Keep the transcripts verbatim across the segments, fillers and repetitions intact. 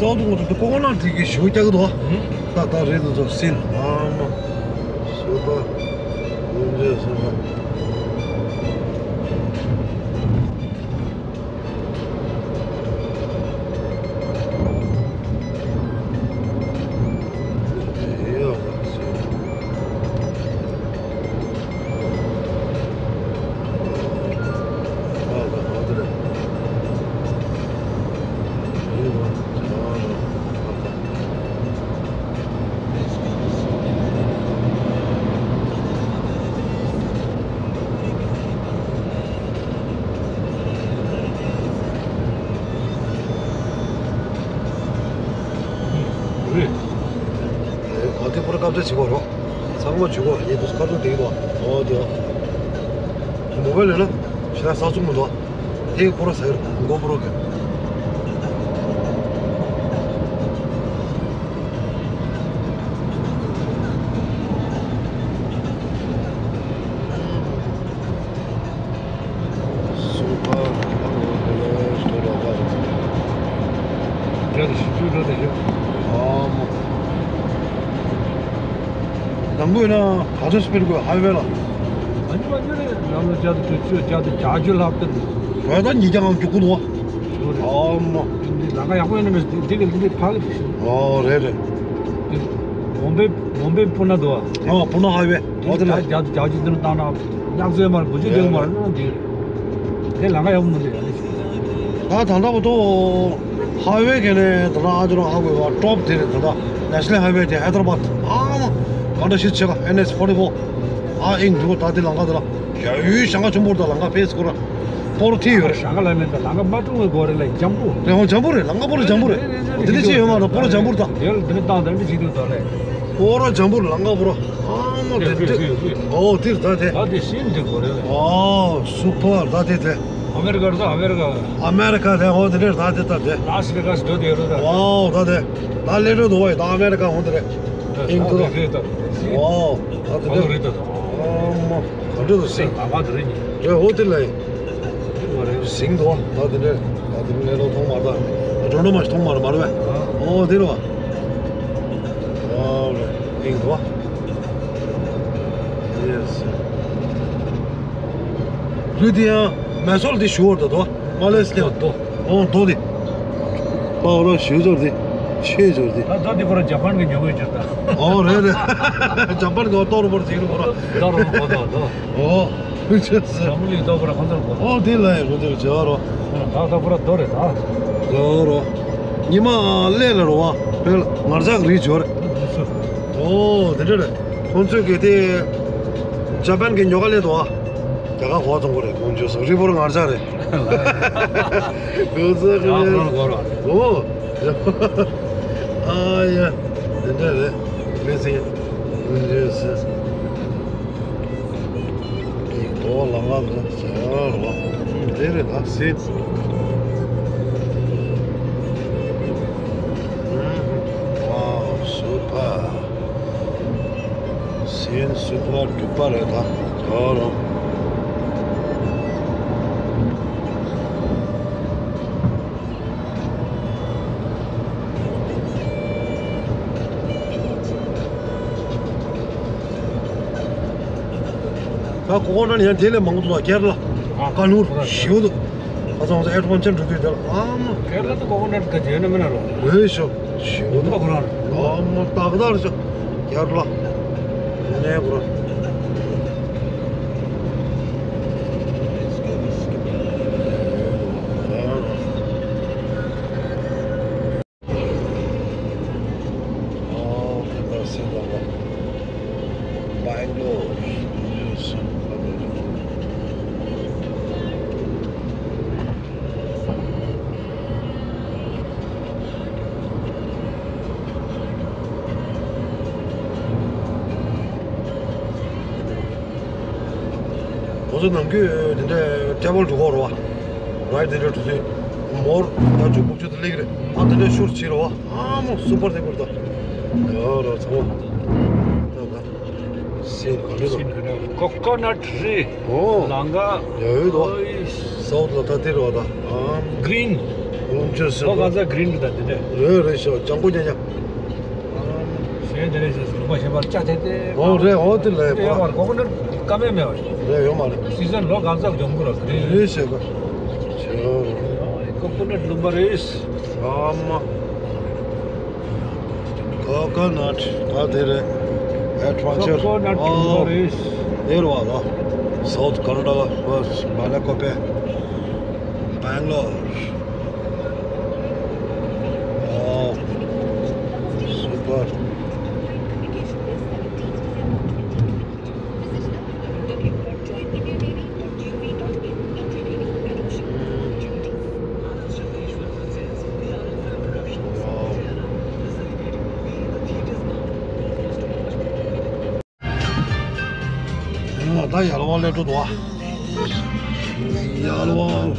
སའུ་ཐི་ངོ་དུ་ཀོ་ཀོ་ནཊ་དེ་གི་ཞུ་རྒྱག་གི་འདུག་ད་ད་རེད་འདུག་ཟིན། ཨ་མ། སུ་པར། ཨུམ་རེད་སུ་པར། རེད། ཨ་དེ་པོ་ར་སྐབས་འཚོལ་བྱེད་དགོས་རོགས། ཚང་མ་བྱེད་དགོས་ཡིན་དུས་ཁ་ཐུག་དེ་ཡིན་ནོ། ཨོ་དེ་ཨོ། མོ་བལ་ལས་ན་ཤི་ན་ས་ཚུགས་མི་འདུག་དེ་པོ་ར་ཟེར་མགོ་པོ་རོགས་གི། སུ་པར། ཨ་མ། དང་པོ་ཡིན་ན་ག་ཚོད་སྤེལ་དགོས་ཧའི་ཝེ་ལ། ཨ་ནི་མ་ཉོ་རེད། ལམ་ལ་བཅར་དུ་བཅུ་བཅར་དུ་བརྒྱད་ཅུ་ལྷག་ཏུ་འདུག་ད་ཉིས་བརྒྱ་ངང་རྒྱུག་གི་འདུག་ཨ་མ། ལམ་ཁ་ཡག་པོ་ཡིན་ན་མེད་འདི་གི་འདི་ཕ་གི་འདུག་ཨོ་རེད་རེད། མོམ་བེ་མོམ་བེ་པུ་ན་འདུག་ཨ་མ་པུ་ན་ཧའི་ཝེ། ཨོ་དེ་ལ་བརྒྱད་ཅུ་བརྒྱད་ཅུ་དེ་ནས་བཏང་ན་ཉག་ཚོད་མར་དགུ་བཅུ་དེ་མར་ན་འདི་དེ་ལམ་ཁ་ཡག་པོ་མི་འདུག་ཡ་ལེ། ད་ད་ལྟ་བར་དུ་ཧའི་ཝེ་གི་ནས་ད་ལྟ་ཨ་ཅོ་རང་ཧ་གོ་བ་ཊོབ་དེ་རེད། ད་ལྟ་ནེ་ཤ་ནལ་ཧའི་ཝེ་དེ་ཧའི་ད་ར་བཱད། ཨ་མ་ག་འདྲ་ཞིག་བྱེད་ག་ཨེན་ཨེཆ་ཕོར་ཊི་ཕོར། ཨ་ཨིང་འདུག་ད་དེ་ལམ་ཁ་དེ་ལ་ཡ་ཡུལ་ཞང་ཁ་ཆུང་པོར་ད་ལམ་ཁ་ཕེས་ཁོ་ར་པོར་ཐི་ཡོད་རེད། ཞང་ཁ་ལ་མེད་ད་ལམ་ཁ་མ་ཀྲུང་བའི་སྒོ་རེད་ལ་འཇམ་པོ། རེད་འོང་འཇམ་པོ་རེད། ལམ་ཁ་པོ་ར་འཇམ་པོ་རེད། འོ་དེ་འདྲ་ཅི་ཡོད་མ་རེད། པོ་ར་འཇམ་པོ་རེད་ད། དེ་ལ་འདི་ནས་བཏང་ད་འདི་བྱེད་དུས་ད་ལས། པོ་ར་འཇམ་པོ་རེད་ལམ་ཁ་པོ་ར། ཨ་མ་དེ་དེ་འདྲ། དེ་དེ་འོ་དེ་རེད་ད་དེ། ད་དེ་ཤིན་ཏུ་གོ་རེད་ལ། ཨོ་སུ་པར་ད་དེ་དེ། ཨ་མེ་རི་ཀ་རེད་ད་ཨ་མེ་རི་ཀ། ཨ་མེ་རི་ཀ་དེ་འོ་དེ་རེད་ད་དེ་ད་དེ། ལཱ་སི་ཝེ་གཱ་སི་འགྲོ་དེ་རེད་ད། ཨོ་ད་དེ་ད་ལེ་འགྲོ་དུ་བ་ཡི་ད་ཨ་མེ་རི་ཀ་འོ་དེ་རེད། ཨིང་ད་ཀུ་དེ་རེད་ད། ཨོ་ད་དེ་ད་རེད་ད། ཨ་མ་ག་འདྲ་དུ་སིང་། ད་ག་དེ་རེད་ཉི་རེད་འོ་དེ་ལ་ཡི། ཟིང་དུ་བ་ད་དེ་འདྲ། ད་དེ་འདྲ་ལོ་མཐོང་མ་ད། འགྲོ་འགྲོ་མ་ཞིག་མཐོང་མ་རེད་མ་རེད་བས། ཨོ་དེ་རེད་བ། ཨོ་རེད་ཨིང་དུ་བ། ཡེ་སི། ལུས་དེ་ཡང་མེ་སོར་དེ་ཞུ་བར་དུ་དོ། མ་ལེ་སི་ཡ་དོ། ཨོ་དོ་དེ། ཨོ་རོ་ཞུ་ཟོར་དེ། ཤེས་ཟོར་དེ། ད་ད་དེ་ཁོ་ར་ཇ་པན་གི་ཉོ་གི་ཅིག་ད། ཨོ་རེད་རེད། ཇ་པན་གི་ཏོ་རུ་བར་ཟིག་རུ་བར། ད་རུ་བར་ད་ད། ཨོ། ཇ་མུ་ལི་ཏོ་བར་ཁོ་ཚར་བར། ཨོ་དེ་ལ་ཡ་རུ་དེ་རུ་ཇ་རོ། ད་ད་བར་དོ་རེད་ད། དོ་རོ། ཉི་མ་ལས་ལ་རོ་བ། བེལ་ངར་ཇག་རི་ཇོ་རེད། ཨོ་དེ་འདྲ་རེད། ཁོང་ཚོས་གལ་ཏེ་ཇ་པན་གི་ཉོ་ག་ལས་དོ་བ། རྒྱ་གར་གོ་བ་ཚོང་གོ་རེད་ཁོང་ཚོས་སོ་རི་བོར་ངར་ཇག་རེད། ཁོང་ཚོས་ཁོང་ཚོས་གོ་རོ། ཨོ། ཨ་ཡ། དེ་འདྲ་རེད། མི་ཚེ། འདི་འདྲ་ཟེར། འདི་གོ་ལ་ང་ལ་ཟེར་རོ། དེ་རེད་ད་ཟེར། ཝའོ་སུ་པར། ཟེར་སུ་པར་འགྲུབ་པ་རེད་ད། ད་རོ། ད་ཀོ་ཀོ་ནཊ་ཡང་དེ་ལས་མང་པོ་འདུག་ཀེ་ར་ལ། ཨ། ཀ་ནུར་ཞིའུ་འདུག་ཨ་ཚང་ཚང་ཨེ་ཌི་ཝེན་ཅར་འགྲོ་དུས་དེ་ལ་ཨ་མ། ཀེ་ར་ལ་ད་ཀོ་ཀོ་ནཊ་ག་རེ་ཡོད་ན་མིན་ན་རོ། རེད་ཤོ་ཞིའུ་འདུག་ཁོ་རང་རེད། ཨ་མ་ཏག་ཏག་རེད་ཤོ་ཀེ་ར་ལ། ནས་ཁོ་རང་། ཨོ་ཁེ་པ་སེ་ལ་ལ། བྷེང་ལོར། ཁོ་ཚོ་ནམ་རྒྱུན་དེ་འདྲའི་ཊེ་བལ་འགྲོ་གི་རེད་བ། རའིཌ་དེ་འདྲ་འགྲོ་དུས་མོར་བརྒྱད་ཅུ་དགུ་བཅུ་དེ་སླེབས་ཀྱི་རེད། ཨ་དེ་འདྲའི་ཤུར་བྱེད་རེད་བ། ཨ་མོ་སུ་པར་དེ་པར་ད། ཡ་ར་ཚ་བོ། ད་ད། སེམས་ག་འདྲ་ད། ཀོ་ཀོ་ནཊ་རི། ཨོ། ལང་ཀ་ཡ་ཡོད་དོ། ཨོ་ཡི། སའུ་ཐི་ལ་ད་དེ་རེད་བ་ད། ཨ། གི་རིན། ལོ་གང་ཚ་གི་རིན་འདུག་ད་དེ་འདྲས། རེད་རེད་ཤོག་ལྗང་གུ་རྐྱང་རྐྱང་། གཞན་དེ་འདྲས་ཟེར་ལུང་པ་གཞན་པར་བཅའ་ཐེ་ཏེ། འོ་རེད། འོ་དེ་ལས་དེ་ཡོད་མ་རེད། ཀོ་ཀོ་ནཊ་ཀ་མེད་མེད་པ་ཞིག་རེད། ཡོད་མ་རེད། སི་ཟན་ལོ་གང་ཚ་ལྗང་གུ་ར་གི་རིན་རེད་ཤེས་ག་ཀོ་ཀོ་ནཊ་ལུང་པ་རེད། ཨ་མ། ཀོ་ཀོ་ནཊ་ད་དེ་རེད། ཨེ་ཊི་ཝེན་ཅར་ཀོ་ཀོ་ནཊ་ཨོ་ལུང་པ་རེད། དེ་རེད་བ་ལ། སའུཐ་ཀར་ནཱ་ཊ་ཀ་བ་བ་ལེ་ཀོ་པེ། བེང་ལོར། ཨོ། སུ་པར། ད་ཡར་ལ་དབང་སླེབས་འགྲོ་འདུག་ཨ། ཡར་ལ་དབང་།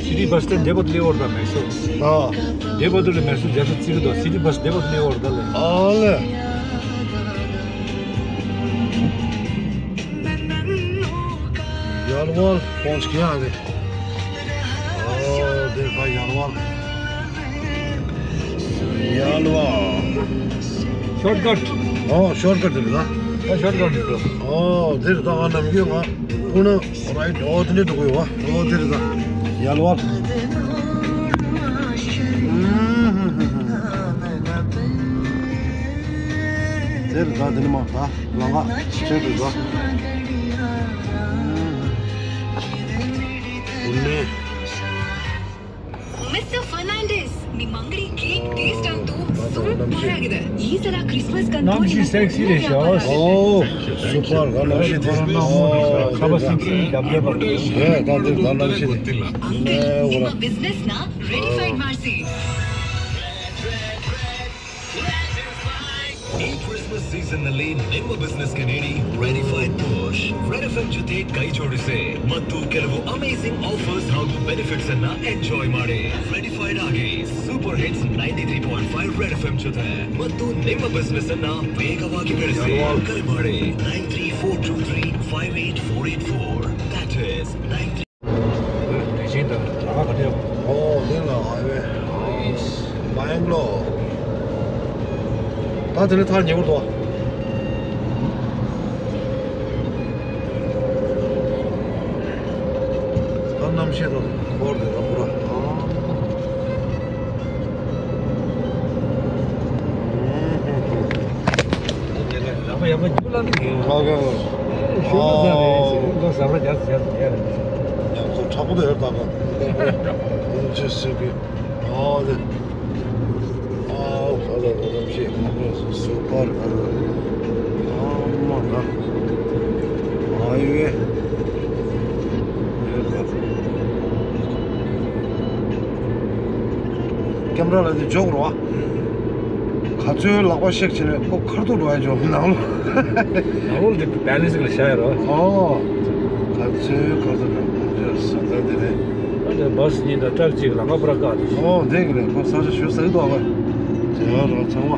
སི་ཊི་བྷ་སི་སི་ཊེན་ཌི་འདི་བར་དུ་སླེབས་ཡོད་རེད་ད་མེ་སོར། ཨ། འདི་བར་དུ་ལ་མེ་སོར་རྒྱལ་ས་བརྩི་གི་འདུག་སི་ཊི་བྷ་སི་སི་འདི་བར་དུ་སླེབས་ཡོད་རེད་ད་ལས། ཨ་ལས། ཡར་ལ་དབང་ཁོང་ཅིག་ཡང་རེད། ཨོ་དེ་ད་ཡར་ལ་དབང་། ཡར་ལ་དབང་། ཤོར་ཀཊ། ཨོ་ཤོར་ཀཊ་དེ་རེད་ད། ཨ་ཤོར་ཀཊ་རེད་འགྲོ། ཨོ་དེ་རེད་ད། ང་ནམ་རྒྱུན་ང་ཁོ་ན་རའིཊ། ཨོ་དེ་འདྲས་འགྲོ་གི་ཡོད་བ། ཨོ་དེ་རེད་ད། ཡར་ལ་དབང་། དེ་རེད་ད། དེ་ནི་མ་ད་ལམ་ཁ་ཆེ་འགྲོ་ད། དེ་ནས། Mister Fernandez, ནི་མང་གི་ཀེག་ཊེསཊ་ཨང་དུ་སུ་ཕར་གི་ཡིན་ས་ར་ཁྲིསམས་གནམ་གཤིས་སེག་སི་རེད་ཤག་ཨོ། སུ་པར་ག་ནམ་ཤི་དེ། ཨོ་ཁ་པ་སིང་སིང་རྒྱབ་རྒྱབ་པ་རེད། ད་དེ་ད་ནམ་ཤི་དེ། ཨང་ཀལ་ཉི་མ་བི་ཛི་ནེས་ན་རེ་ཌི་ཕའིཌ་མ་རེད་ཟེར། ནི་ཁྲིསམས་སི་སི་ཛན་ནང་ལས་ཉི་མ་བི་ཛི་ནེས་ཀྱི་ནི་རེ་ཌི་ཕའིཌ་པུཤ། རེཌ་ཨེཕ་ཨེམ་བརྒྱུད་དེ་སྐད་ཆ་འདྲི་སེ། མ་ཐུག་ཁེ་ལ་བུ་ཨ་མེ་ཟིང་ཨོ་ཕར་ཧ་གོ་བེ་ནི་ཕིཊ་ཟེར་ན་ཨེན་ཇོའི་མ་རེད། རེཌི་ཕའིཌ་ཨ་གི་སུ་པར་ཧིཊ་ནའིན་ཊི་ཐི་རི་པོའིན་ཕའིབ་རེཌ་ཨེཕ་ཨེམ་བརྒྱུད་དེ། མ་ཐུག་ཉི་མ་བི་ཛི་ནེས་ཟེར་ན་བེ་ག་བ་གི་བེ་རེ་སེ་ཀལ་མ་རེད། ནའིན་ཐི་རི་ཕོར་ཊུ་ཐི་རི་ཕའིབ་ཨེཊ་ཕོར་ཨེཊ་ཕོར། That is nine three དེ་བཞིན་དུ་ལམ་ཁ་ག་འདྲ་ཡོད། ཨོ་གླིང་ལ་ཧའི་ཝེ། བེང་ལོར། ད་དེ་ནས་ཐག་ཉེ་པོ་འདུག་ད་གནམ་གཤིས་དང་འཁོར་དེ་རང་པོ་ར། ལམ་ཡག་པོ་རྒྱུག་ལ་འདུག་ཨོ་ཁེ། ཤུགས་ཟ་རེད་ཟེར་ལོ་ཟ་བར་རྒྱག་ཟེར་ཟེར་རེད། ཡང་ཚོ་དྲག་པོ་དེ་ཡོད་ད་ག་ཨོ་ཅི་ཟེར་གི་ཨོ་དེ། ཨོ་ཧ་ལ་ཧ་ལམ་ཤེས་སུ་པར་ཨ་མ་ན་ཨ་ཡོད། ཀེམ་ར་ལ་དེ་འཇོག་རོགས། ག་ཚོད་ལག་པ་གཤེགས་བྱས་ནས་ཁོ་ཁ་ཐུག་འགྲོ་ཡ་འཇོག་ནང་ལོགས། ནང་ལོགས་དེ་བེ་ལེན་སི་ལ་བཞག་ཡ་རོ། ཨོ། ག་ཚོད་ག་ཚོད་འགྲོ་ས་ད་དེ་རེད། ཨ་ནི་བ་སི་གཉིས་དང་ཊྲག་གཅིག་ལ་ང་པུ་ར་བཀག་དེ། ཨོ་དེ་གི་རེད། ཁོ་ས་ཆ་ཞུ་ས་གི་འདུག་ཨ་ཁོ། དེ་ཡང་རོ་ཚང་མ།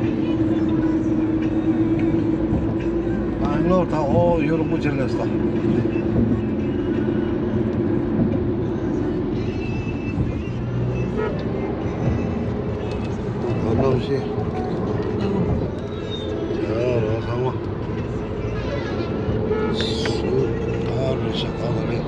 ཨ་ལོ་ད་ཨོ་ཡོ་རོ་མུ་ཆེ་ལེ་ས། གནམ་གཤིས། ཡ་ར་ཚང་མ། སུ་ཨ་རེ་ཤ་ཁ་ལ་རེ།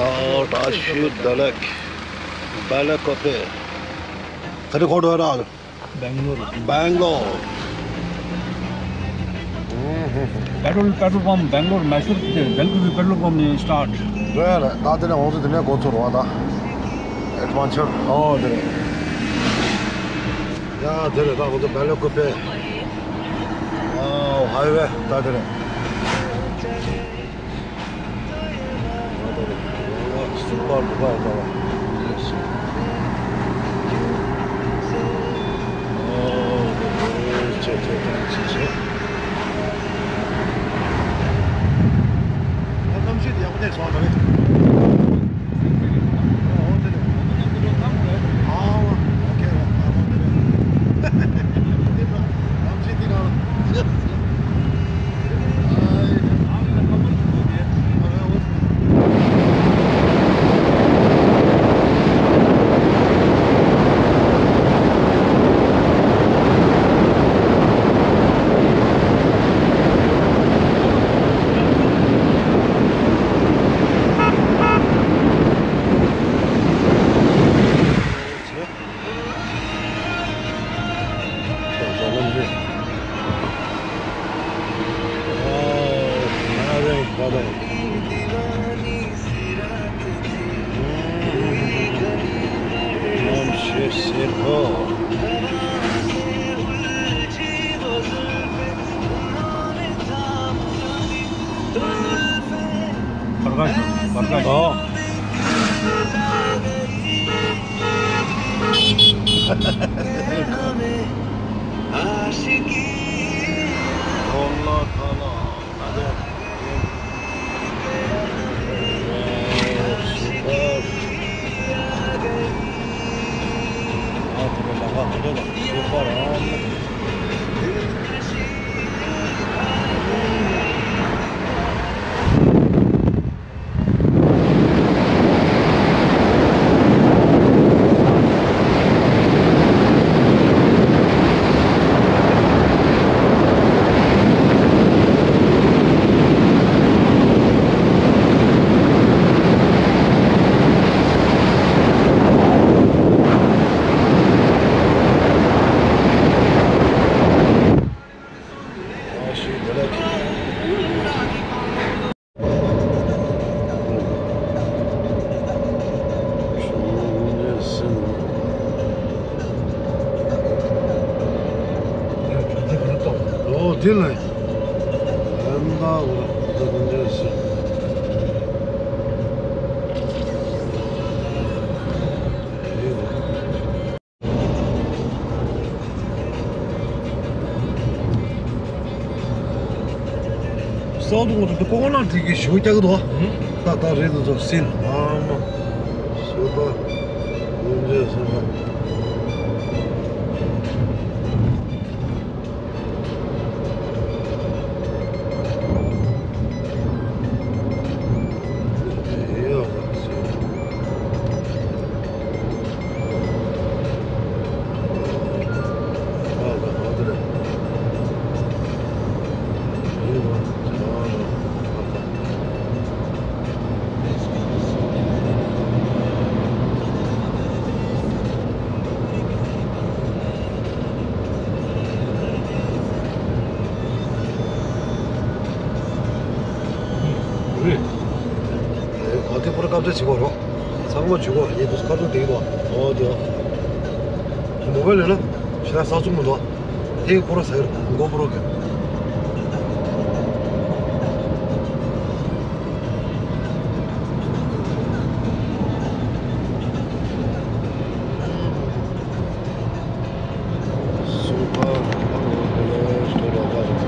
ཨོ་ད་ཤུ་ད་ལེག་བེ་ལེ་ཀོ་པེ། ཁ་རི་ཁོ་ཌོ་ར། Bangalore. Bangalore. Petrol, petrol pump, Bangalore, Mysore, Belgavi petrol pump ནས start. རེད་རེད། ད་དེ་ནས་འོང་ཚེ་དེ་ནས་འགོ་ཚུགས་རོགས་ད། Adventure. ཨོ་དེ་རེད། ཡ་དེ་རེད། ད་འོང་ཚེ་Belgavi པའི། ཨ་highway ད་དེ་རེད། Super Dubai ད་བ། ཨོ་ཆེ་ཆེ་ཆེ་ཆེ། གནམ་གཤིས་དེ་ཡག་པོ་བསྡད་སོང་ད་རེད། ཨོ་དེ་རེད། ཨ་ཨོ་ཁེ་རེད། ཨ་ཨོ་དེ་རེད། གནམ་གཤིས་དེ་རང་ལ། བར་ག་བཞུགས། བར་ག་བཞུགས། ཨོ། ཨོ་ལ་ཐ་ལ། ཨ་དེ་རེད། ལམ་ཁ་ག་འདྲ་ལ་ཤེས་པ་རང་། ཨོ་དེ་ལ་ཡང་ད་འོ་དེ་འདྲ་ཞིག་སའུ་ཐི་ངོ་དུ་ཀོ་ཀོ་ནཊ་དེ་གི་ཞོ་རྒྱག་གི་འདུག་ད་ད་རེད་འདུག་ཟོ་སིན་ཨ་མ། སོ་པ། འོན་ཏེ་སོ་པ། རེད། ཨ་དེ་པོ་ར་སྐབས་འཚོལ་བྱེད་དགོས་རོགས། ཚང་མ་བྱེད་དགོས་ཡིན་དུས་ཁ་ཐུག་དེ་ཡིན་ནོ། ཨོ་དེ་ཨོ། མོ་བལ་ལས་ན་ཞེ་དྲག་ས་ཚུགས་མི་འདུག་དེ་པོ་ར་ཟེར་མགོ་པོ་རོགས་གི། སུ་ཕ་ཨ་ནི་ཀོ་ལེ་ཇི་དེ་ལ་ད་རེད།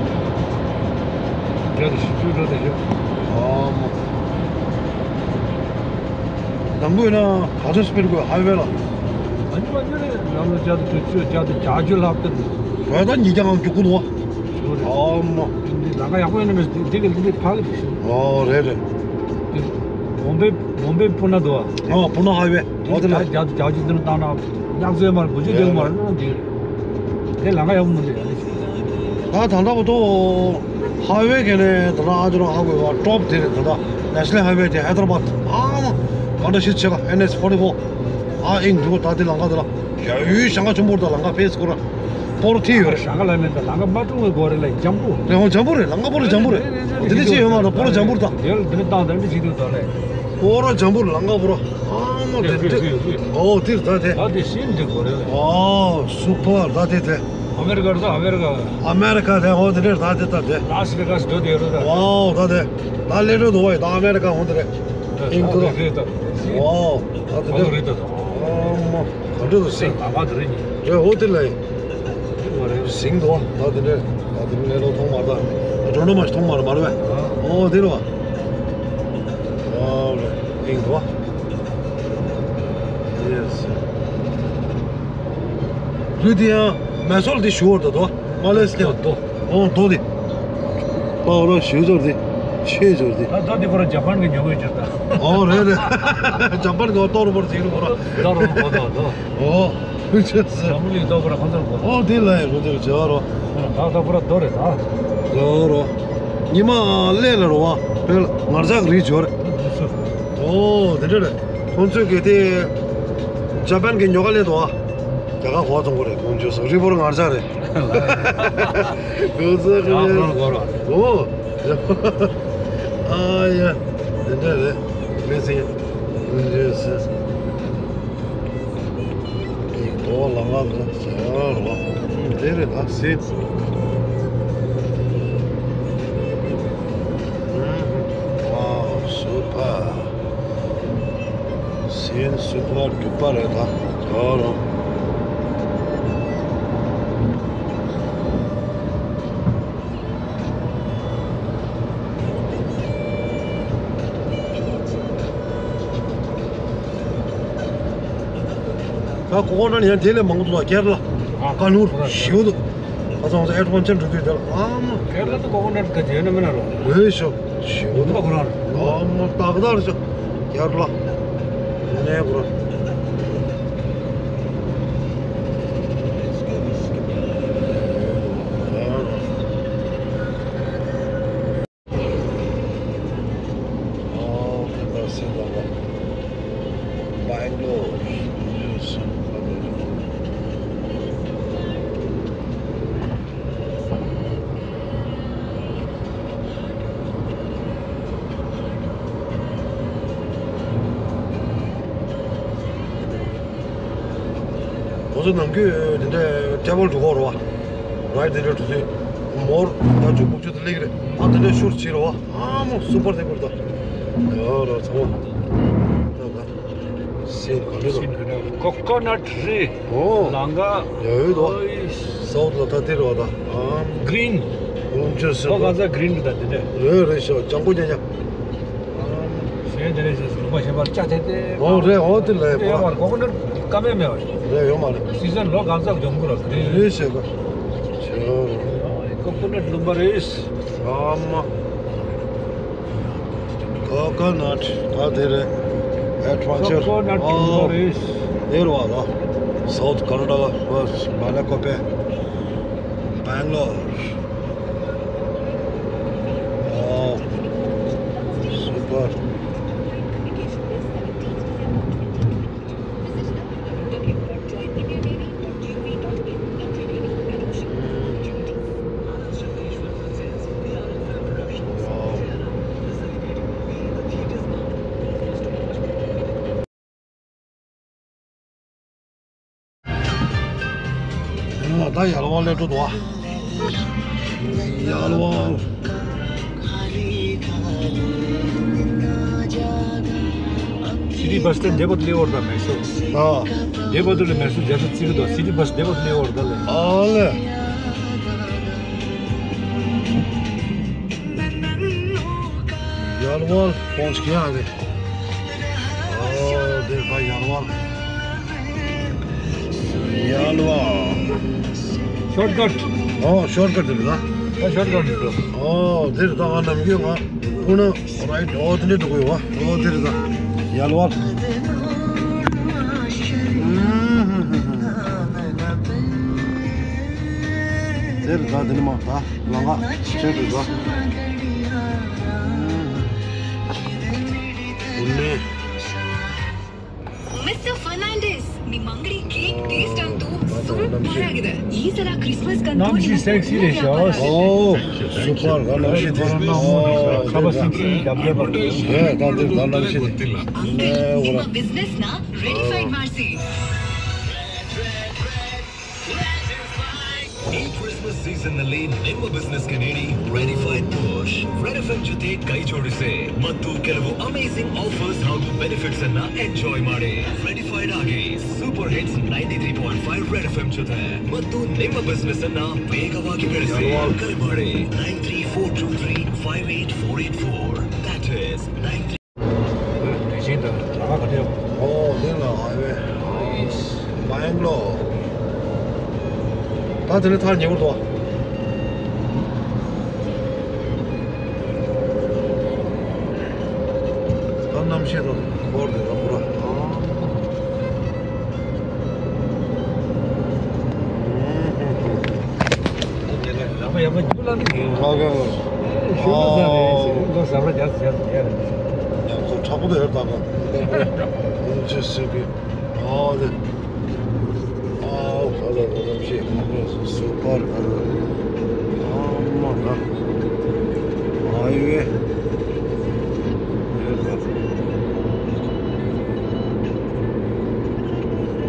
བརྒྱ་དང་བཞི་བཅུ་འགྲོ་དེ་ཤོད། ཨ་མ། དང་པོ་ཡིན་ན་ག་ཚོད་སྤེལ་དགོས་ཧའི་ཝེ་ལ། ཨ་ནི་མ་ཉོ་རེད། ལམ་ལ་བརྒྱ་དང་དྲུག་ཅུ་བརྒྱ་དང་བརྒྱད་ཅུ་ལྷག་ཏུ་འདུག་ད་ཉིས་བརྒྱ་ངང་མཇུག་གུ་འདུག་ཨ་མ། འདི་ལམ་ཁ་ཡག་པོ་ཡིན་ན་མེད་འདི་གི་འདི་ཕ་གི་འདུག་ཨོ་རེད་རེད། འདི་བོམ་བེ་བོམ་བེ་པུ་ན་འདུག་ཨ་པུ་ན་ཧའི་ཝེ། ཨོ་དེ་ལ་རྒྱ་རྒྱ་ཆུ་དེ་ནས་བཏང་ན་གནག་ཚོད་མར་དགུ་བཅུ་དེ་མར་ན་འདི་རེད། དེ་ལམ་ཁ་ཡག་པོ་མི་འདུག་ཡ་ལེ། ད་ད་ལྟ་བར་དུ་ཧའི་ཝེ་གི་ནས་ད་ལྟ་ཨ་ཅོ་རང་ཧ་གོ་བ་ཊོབ་དེ་རེད། ད་ལྟ་ནེ་ཤ་ནལ་ཧའི་ཝེ་དེ་ཧའི་དར་བཱད་ཨ་མ་ག་འདྲ་ཞིག་བྱེད་ག་ཨེན་ཨེཆ་ཕོར་ཊི་ཕོར་ཨ་ཨིན་འདུག་ད་དེ་ལམ་ཁ་དེ་ལ་ཡ་ཡུལ་ཞང་ཁ་ཆུང་པོར་ད་ལམ་ཁ་ཕེས་སྐོར་ར། སྤོ་རོ་ཐིག་ཡོད་རེད། ཞང་ཁ་ལ་མེད་ད་ལང་ཀ་མ་ཀྲུང་གི་སྒོ་རེད་ལ་འཇམ་པོ། རེད་འོ་འཇམ་པོ་རེད། ལང་ཀ་སྤོ་རོ་འཇམ་པོ་རེད། འོ་དེ་འདྲ་ཅི་ཡོད་མ་རེད། སྤོ་རོ་འཇམ་པོ་རེད་ད། དེ་ལ་དེ་འདྲ་བཏང་ད་འདྲ་བྱེད་དུས་ད་ལས། སྤོ་རོ་འཇམ་པོ་རེད། ལང་ཀ་སྤོ་རོ་ཨ་མ་དེ་འདྲ། འོ་དེ་རེད་ད་དེ། ད་དེ་ཤིན་ཏུ་སྒོ་རེད་ལ། ཨོ་སུ་པར་ད་དེ་དེ། ཨ་མེ་རི་ཀ་རེད་ད་ཨ་མེ་རི་ཀ། ཨ་མེ་རི་ཀ་དེ་འོ་དེ་འདྲ་ད་དེ་ད་དེ། ལ་སི་བེ་ག་སི་འགྲོ་དེ་རེད་ད། ཨོ་ད་དེ། ད་ལས་འགྲོ་འདུག་བ་ཡི་ད་ཨ་མེ་རི་ཀ་འོ་དེ་རེད། ཨིན་ད་རེད་ད། ཨོ་ད་དེ་འདྲ་རེད་ད། ཨ་མ། ག་འདྲ་འདུག་སེ། ལ་ང་དེ་རེད་ཉིན། རེད་འོ་དེ་ལ་ཡིན། ཟིང་འདུག་ད་དེ་འདྲས་ད་དེ་འདྲས་ལོ་མཐོང་མ་ད། འགྲོ་འགྲོ་མ་ཞིག་མཐོང་མ་རེད་མ་རེད་པས། ཨོ་དེ་རེད་བ། ཨོ་རེད་ཨིང་འདུག་ཡེས། ལུས་དེ་ཡང་མེ་སོལ་དེ་ཞུ་བར་ད་དོ། མ་ལེས་ཀྱང་དོ། ཨོ་དོ་དེ། པའོ་ར་ཞུ་ཟོར་དེ། ཆེ་ཟོར་དེ། ད་ད་དེ་ཁོ་ར་ཇ་པན་གི་ཉོ་གི་ཅིག་ད། ཨོ་རེད་རེད། ཇ་པན་གི་ཏོ་རུ་བར་ཟིག་རུ་ཁོ་ར། ད་རུ་ཁོ་ད་དོ། ཨོ། ལམ་ལུགས་ལྟ་བུར་ཁོ་ཚོར་གོ། ཨོ་དེ་ལ་ཡང་ཁོ་ཚོར་བྱ་བ་རོ། ད་ད་པུ་ར་རྡོ་རེད་ད། རོ་རོ། ཉི་མ་ཀླད་ལ་རོ་བ། བོད་ལ་ངར་ལྕགས་རིགས་འབྱོར། ཨོ་དེ་འདྲ་རེད། ཁོ་ཚོས་གལ་ཏེ། ཇ་པན་གྱི་ཉོ་ག་སླེབས་འདུག་ཨ། རྒྱ་གར་གོ་བ་ཚོང་ཁོ་རེད་ཁོང་ཚོས་སོ་རི་བོར་ངར་ལྕགས་རེད། ཁོ་ཚོས་ཁོ་ཚོས། ཨོ། ཨ་ཡ། དེ་འདྲ་རེད། མི་ཚེ། ཁོ་ཚོས། ཨེ་གོ་ལ་ང་ཚོ་ཟེར་བ་རོ། དེ་རེད་ད་སྲིད། ཝའོ་སུ་པར། སྲིད་སུ་པར་རྒྱུག་པ་རེད་ད་ག་རོ། ད་ཀོ་ཀོ་ནཊ་ཡང་དེ་ལས་མང་པོ་འདུག་ཀེ་ར་ལ། ཨ་ཀ་ནུར་ཞེའུ་འདུག་ཁ་སང་ཚོ་ཨེ་ཌི་ཝེན་ཅར་འགྲོ་དུས་དེ་ལ་ཨ་མ། ཀེ་ར་ལ་དུ་ཀོ་ཀོ་ནཊ་ག་རེ་ཡོད་ན་མིན་ན་རོ། རེད་ཤོ། ཞེའུ་འདུག་ཁོ་རང་རེད། ཨ་མ་ཏག་ཏག་རེད་ཤོ། ཀེ་ར་ལ། ནས་ཁོ་རང་། ཨོ་ཁ་ད་སེ་ལ་ལ། Bangalore། ཁོ་ཚོ་ནམ་རྒྱུན་དེ་འདྲའི་ཊེ་བལ་འགྲོ་གི་རེད་བ། རའིཌ་དེ་འདྲ་འགྲོ་དུས་མོར་བརྒྱད་ཅུ་དགུ་བཅུ་དེ་སླེབས་ཀྱི་རེད། ཨ་དེ་འདྲའི་ཤུར་བྱེད་རེད་བ། ཨ་མོ་སུ་པར་དེ་པར་ད། ཡ་ར་ཚང་མ། ད་ད། སེམས་ག་འདྲ་དང་། ཀོ་ཀོ་ནཊ་རི། ཨོ། ལང་ཀ། ཡ་ཡོད་དོ། ཨོའི། སའུཐ་ལ་ད་དེ་རེད་བ་ད། ཨ། གི་རིན། ཨོ་ཅོ་སེ། ལོ་གང་ཚ་གི་རིན་རེད་ད་དེ་འདྲ། རེད་རེད་ཤོ་ལྗང་ཁུ་ཉག་ཉག་གཞན་དེ་རེད་ཟེར་ལུང་པ་གཞན་པར་བཅའ་ཐེ་ཏེ། ཨོ་རེད་ཨོ་དེ་ལས་དེ་ཡོད་མ་རེད། ཀོ་ཀོ་ནཊ་ཀ་མེད་མེད་པ་རེད། རེད་ཡོད་མ་རེད། སི་ཛན་ལོ་གང་ཚ་ལྗང་ཁུ་ར་གི་རེད། རེད་ཟེར་ག་ཀོ་ཀོ་ནཊ་ལུང་པ་རེད། ཨ་མ། ཀོ་ཀོ་ནཊ་ད་དེ་རེད། ཨེ་ཌི་ཝེན་ཅར། ཀོ་ཀོ་ནཊ་ལུང་པ་རེད། དེ་རེད་བ་ད། སའུཐ་ཀར་ནཱ་ཊ་ཀ་བྷ་སི་བ་ལ་ཀོ་པེ། Bangalore། ཨོ། སུ་པར། ཨ་ད་ཡལ་ཝང་སླེབས་འགྲོ་འདུག་ཨ། ཡལ་ཝང་། City bus stand འདི་པར་སླེབས་འོར་ད་མེ་སོ། ཨ། འདི་པར་དུ་ལ་མེ་སོ་རྒྱལ་ས་བརྩི་གི་འདུག City bus འདི་པར་སླེབས་འོར་ད་ལེ། ཨ་ལེ། ཡལ་ཝང་ཁོང་ཅིག་ཡང་རེད། ཨོ་དེ་ད་ཡལ་ཝང་། ཡལ་ཝང་། ཤོར་ཀཊ། ཨོ་ཤོར་ཀཊ་དེ་རེད་ད། ཨ་ཤོར་ཀཊ་རེད་འགྲོ། ཨོ་དེ་རེད་ད། ང་ནམ་རྒྱུན་ང་ཕུ་ན་རའིཊ། ཨོ་དེ་འདྲ་འགྲོ་གི་ཡོད་བ། ཨོ་དེ་རེད་ད། ཡལ་ཝང་། དེ་རེད་ད། དེ་ནི་མ་ད་ལང་ཀ་ཆེ་རེད་ད། དེ་ནི། Mister Fernandez, ནི་མང་གི་ཀེག་ཏེས་ཀྲང་དུ་སུང་ 이 사라 크리스마스 간 གནམ་གཤིས་སེག་སི་རེད་ཤག་ཨོ། སུ་པར་ག་གནམ་གཤིས་དེ། ཁ་པ་སིང་སིང་རྒྱབ་རྒྱབ་པ། ཧེ་ད་འདིར་ག་གནམ་གཤིས་དེ། ཨེ་འོ་ར། ཉི་མ་བིས་ནེས་ནང་རེ་ཌི་ཕའི་ཌི་མ་རེད། ཨེ་ཁྲི་སི་མ་སི་སི་ཛོན་ནང་ལ་ཉི་མ་བིས་ནེས་ཀྱི་ནང་ནས་རེ་ཌི་ཕའི་ཌི་པུ་ཤི་རེ་ཌི་ཨེཕ་ཨེམ་བརྒྱུད་དེ་སྐད་སྒྱུར་རེ་ཟེར། མ་ཏུ་ཀེ་ལ་བུ་ཨ་མེ་ཟིང་ཨོ་ཕར་ཧ་གོ་བེ་ནི་ཕིཊ་སི་ནང་ཨེན་ཇོའི་མ་རེད། རེ་ཌི་ཕའི་ཌི་ཨེ་ཀི་སུ་པར་ཧིཊ་ནའིན་ཊི་ཐི་རི་པོའིན་ཕའིབ་རེ་ཌི་ཨེཕ་ཨེམ་བརྒྱུད་དེ། མ་ཏུ་ཉི་མ་བིས་ནེས་ནང་བེ་ག་བ་གི་རེ་ཟེར། ཀལ་མ་རེད། ནའིན་ཐི་རི་ཕོར་ཊུ་ཐི་རི་ཕའིབ་ཨེཊ་ཕོར་ཨེཊ་ཕོར། That is nine three། རེ་ཞིག་དང་ལམ་ཁ་ག་འདྲ་ཡོད། ཨོ་དེ་ལ་ཧའི་ཝེ། ཨིས། བེང་ལོར། ད་དེ་ནས་ཐག་ཉེ་པོ་འདུག་ད་གནམ་གཤིས་དང་འཁོར་དེ་རང་པོ་ར། ལག་པ་ཡག་པོ་རྒྱུག་ལ་འདུག་ཡིན། ལག་པ་ཡག་པོ། ཤུགས་ལ་ཟ་རེད་ཟེར་ལོ་ཟ་བ་རྒྱག་ཟེར་ཟེར་ཡ་རེད། ཡག་པོ་དྲག་པོ་དེ་ཡོད་ད་ག་ཅེས་ཟེར་གི། ཨོ་དེ། ཨོ་ཧ་ལ་ལ་ལམ་ཤེས་སུ་པར་ཧ་ལ། ཨ་མ་ད། ཨ་ཡོད།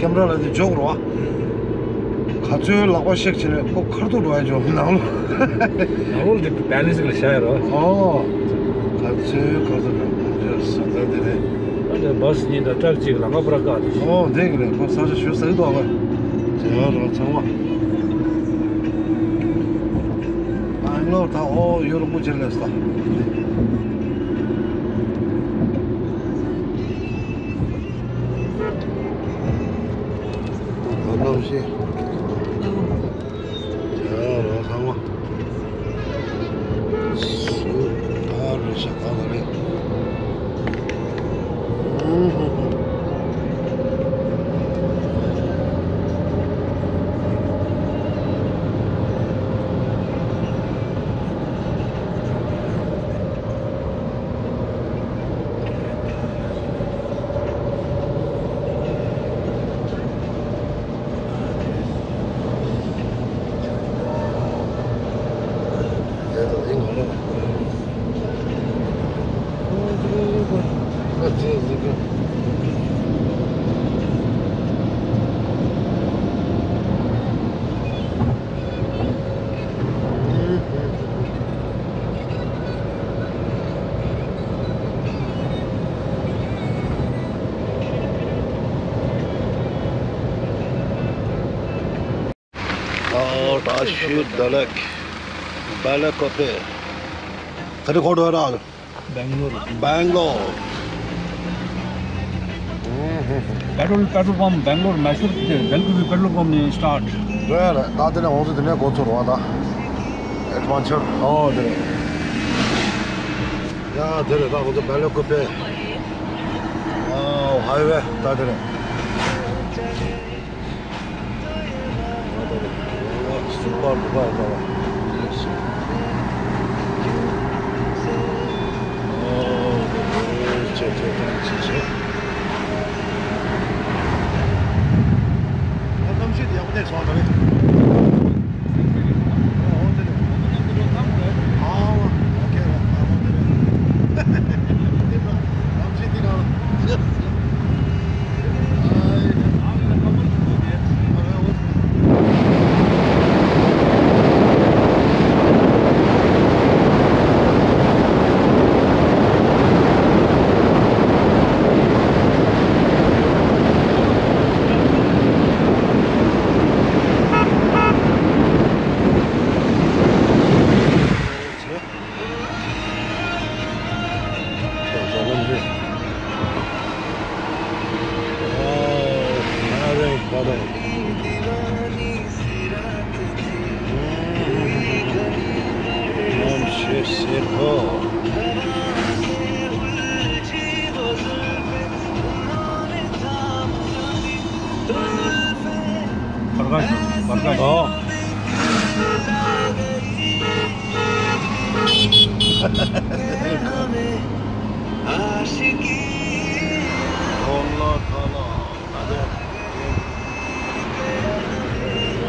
ཀེམ་ར་ལ་དེ་འཇོག་རོགས། ག་ཚོད་ལག་པ་གཤེགས་བྱས་ནས་ཁོ་ཁ་ཐུག་འགྲོ་ཡ་འཇོག་ནང་ལོགས། ནང་ལོགས་དེ་བེ་ལེན་སི་ལ་བཞག་ཡ་རོ། ཨོ། ག་ཚོད་ག་ཚོད་ནང་ལོགས་ས་ད་དེ་རེད། ཨ་ནི་བ་སི་གཉིས་དང་ཊག་གཅིག་ལ་ང་པུ་ར་བཀག་དེ། ཨོ་དེ་གི་རེད། ཁོ་ས་ཆ་ཞུ་ས་གི་འདུག་ཨ། བྱས་ཡ་རོ་ཚང་མ། ཨ་ལོ་ད་ཨོ་ཡོ་རོ་མུ་ཅེ་ལེ་ས། གནམ་གཤིས། ཡ་རོ་ཚང་མ། སུ་ཨ་རོ་ཤ་ཁ་ལ་རེད། ཨོ་ད་ཤུད་ད་ལེག་བེ་ལེག་ཀོ་པེ། ག་རེ་གོ་འགྲོ་ར། བེང་ལོར། བེང་ལོར། པེ་ཊྲོལ་པེ་ཊྲོལ་པམ་བེང་ལོར་མེ་སོར་དེ་བེལ་ཀུ་པི་པེ་ཊྲོལ་པམ་ནས་སི་ཊར་ཊི། རེད་རེད། ད་དེ་ནས་འོང་ཚུལ་དེ་ནས་འགོ་ཚུགས་རོགས་ད། ཨེ་ཌི་ཝེན་ཅར། ཨོ་དེ་རེད། ཡ་དེ་རེད། ད་འོང་ཚུལ་བེ་ལེག་ཀོ་པེ། ཨོ་ཧའི་ཝེ་ད་དེ་རེད། སུ་པར་དུ་པར་དུ་པར། གནམ་གཤིས་དེ་ཡག་པོ་གནས་སོང་ད་རེད། བར་ག་བར་ག་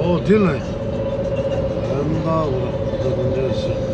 འོ་དེ་ལ་ཡིན། ཨ་མདའ་འོ་དེ་འདྲ་ཞིག